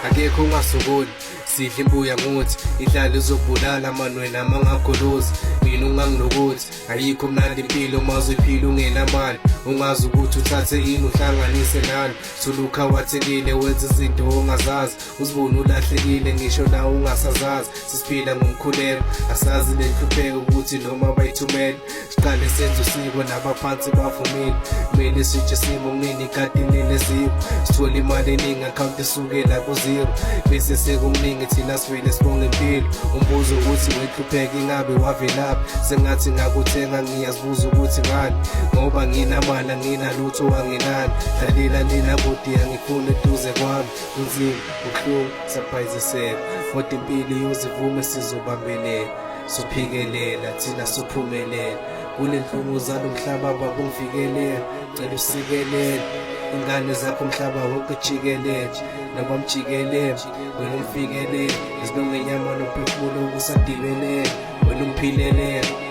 Akekho ungasokoli, sidla imbuya ngothi indlala izokubulala mani wena mangagolozi. Mina ungangilokothi, ayikho mnandi impilo mazoyiphila ungenamali. Ungazi ukuthi uthathe ini uhlanganise nani. Thulukha wathekile wenza izinto ongazazi, uzibone ulahlekile ngisho nawe ungasazazi. Sisiphila ngomkhuleko, asazi lenhlupheko ukuthi noma bayithumele. Siqale senze usiko nabaphansi bavumile, kumele sitshe isimo kunini kati ninezimo. Sithole imali eningi akhawunti isukela ku-zero, bese sekukuningi thina sivele sibonge impilo. Umbuzo ukuthi wenhlupheko ingabe wavelaphi? Sengathi ngakuthenga, ngiyazibuza ukuthi ngani, ngoba nginamali anginalutho anginani. Dlalela nina kude, angifuni eduze kwami. Kunzima, kubuhlungu, saphayiziseka, kodwa impilo iyozivume, sizobambelela, sophikelela thina sophumelela. Kule nhlungu zalo mhlaba babungifikelela, cela usikelele ingane zakho umhlaba wonke jikelele, nabamjikelele wena umfikelele, izinongenyama nomphefumulo kusadibelele, wena umphilelele.